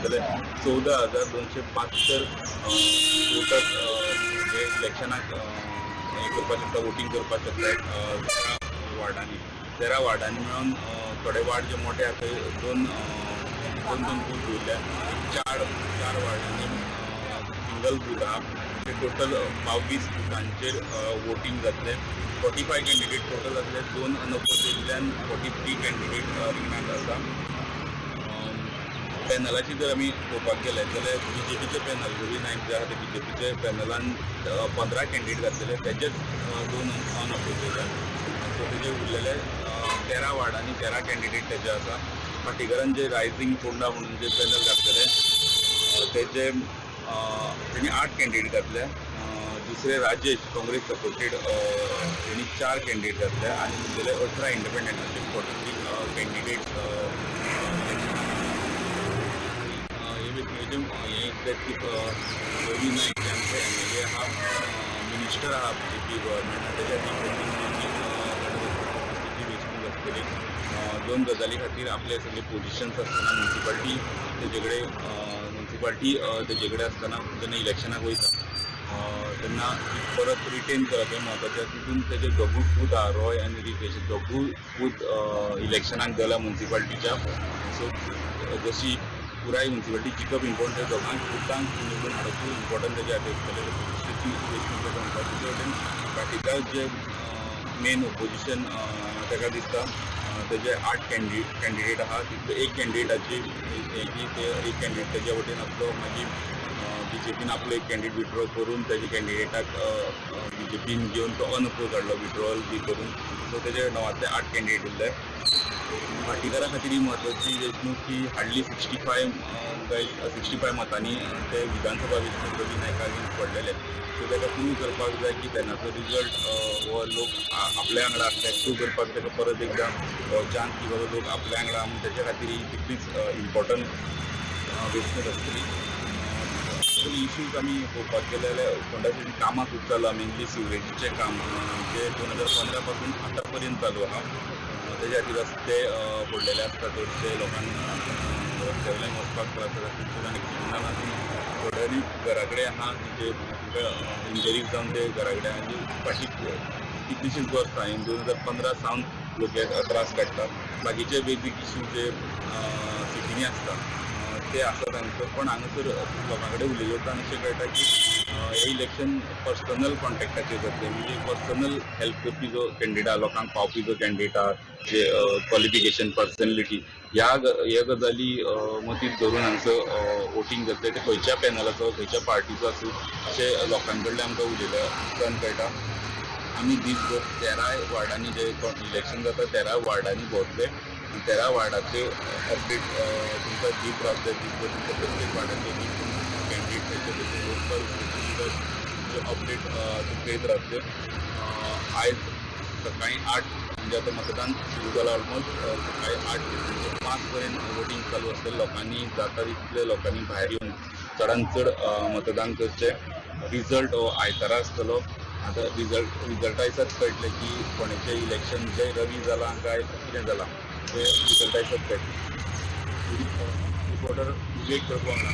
जाल्यार 14,272 वोटर हे इलेक्शनाक हें करपाक शकता, वोटींग करपाक शकता. 13 वॉर्डांनी, 13 वॉर्डांनी मेळून थोडे वार्ड जे मोठे आसा, दोन दोन दोन बूथ दवरल्या. चार चार वार्डांनी सिंगल बूथ आहा. ते टोटल 22 बुथांचेर वोटींग जातलें. 45 कॅन्डिडेट टोटल जातले. दोन अनओपोजिटल्यान 43 कॅन्डिडेट रिंगणात आसा. पॅनलाची जर आमी पळोवपाक गेले जाल्यार बीजेपीचे पॅनल, रवी नायक जे आहा ते बीजेपीचे पॅनलान 15 कॅन्डिडेट घातलेले. तेजेच दोन अनओपोजिट. सो तेजे उरलेले 13 वार्डांनी 13 कॅन्डिडेट तेजे आसा. भाटीकारान जे रायझींग फोंडा म्हणून जे पॅनल घातलेले, तेजे तेणी आठ कॅन्डिडेट घातले. दुसरे राजेश, काँग्रेस सपोर्टेड, तेणी चार कॅन्डिडेट घातले आनी उरलेले 18 इंडिपेंडंट, अशे 43 कॅन्डिडेट. हे वेंचणुकेचें हें इतलें की रवी नायक जे आमचे एमएलए आहा, मिनिस्टर आहा बीजेपी गव्हर्मेंट, तेज्या खातीर वेंचणूक आसतली. दोन गजाली खातीर, आपले सगळे पोजिशन्स आसतना, म्युन्सिपाल्टी तेजे कडेन, म्युन्सिपाल्टी तेजे कडेन आसतना जेन्ना इलेक्शनाक वयता तेन्ना ती परत रिटेन करप हें म्हत्वाचें. तितून तेजे दोगूय पूत आहा, रॉय आनी रितेश, दोगूय पूत इलेक्शनाक गेला म्युन्सिपाल्टीच्या. सो जशी पुराय म्युन्सिपाल्टी जिखप इम्पॉर्टंट, दोगांक पुतांक निवडून हाडपूय इम्पॉर्टंट तेज्या खातीर आसतलें. ती वेंचणूक ताका म्हणटा. दुसरे वटेन भाटीकार जे मेन ओपोजिशन ताका दिसता, तेजे आठ कॅन्डिडेट आहा. तितले एक कॅन्डिडेटाची की ते एक कॅन्डिडेट तेज्या वटेन आसलो, मागीर बीजेपीन आपलो एक कॅन्डिडेट विड्रॉ करून तेजे कॅन्डिडेटाक बीजेपीन घेवन तो अनअपोज हाडलो, विड्रॉल बी करून. सो तेजे णवांतले आठ कॅन्डिडेट उरले. भाटीकारा खातीर ही म्हत्वाची वेंचणूक की हार्डली 65 मतांनी ते विधानसभा वेंचणूक रवी नायका अगेन्स्ट पडलेले. सो ताका प्रूव करपाक जाय की तेन्नाचो रिजल्ट हो लोक आपल्या वांगडा आसले. प्रूव करपाक ताका परत एकदां हो चान्स की बाबा लोक आपल्या वांगडा म्हणून. तेच्या खातीर ही तितलीच इम्पॉर्टंट वेंचणूक आसतली. इश्यूज आमी पळोवपाक गेले जाल्यार फोंडा सिटीन कामां खूब चालू आहा. मेनली सिवरेजीचें काम जे 2015 पासून आतां पर्यंत चालू आहा. तेज्या खातीर रस्ते पडलेले आसता. चडशे लोकांक रस्त्या वयल्यान वचपाक त्रास जाता. खूब जाण एक्सिडंटान आसून, थोड्यांनी घरा कडेन आहा, जे इंजरीज जावन ते घरा कडेन आहा. जी फाटीं कितलींशींच वर्सां, 2015 सावन लोक हे त्रास काडटा. बाकीचे बेजीक इश्यू जे सिटींनी आसता ते आसा तांचो. पण हांगासर लोकां कडेन उलयले उपरांत अशें कळटा की हे इलेक्शन पर्सनल कॉन्टेक्टाचेर जातलें. म्हणजे पर्सनल हेल्प करपी जो कॅन्डिडेट आहा, लोकांक पावपी जो कॅन्डिडेट आहा, जे क्वॉलिफिकेशन, पर्सनॅलिटी ह्या गजाली मतींत धरून हांगसर वोटींग जातलें. ते खंयच्या पॅनलाचो, खंयच्या पार्टीचो आसूं, अशें लोकां कडल्यान आमकां उलयल्या उपरांत कळटा. आमी दीसभर 13 वार्डांनी जे इलेक्शन जाता, 13 वार्डांनी भोंवतले आनी 13 वार्डाचे अपडेट तुमकां दीत रावतले. दीसभर तुमकां प्रत्येक वार्डाचे कॅन्डिडेट खंयचे खंयचे लोकल, अपडेट तुमकां येत रावतले. आयज सकाळी 8, म्हणजे आतां मतदान सुरू जालां ऑलमोस्ट, सकाळी 8 ते 5 पर्यंत वोटींग चालू आसतलें. लोकांनी जाता तितले लोकांनी भायर येवन चडान चड मतदान करचें. रिजल्ट हो आयतारा आसतलो. आतां रिजल्टा दिसाच कळटलें की फोंडेचें इलेक्शन जे रवी जालां काय कितें जालां तें रिजल्टा दिसाच कळटलें. रिपोर्टर विवेक प्रभू वांगडा.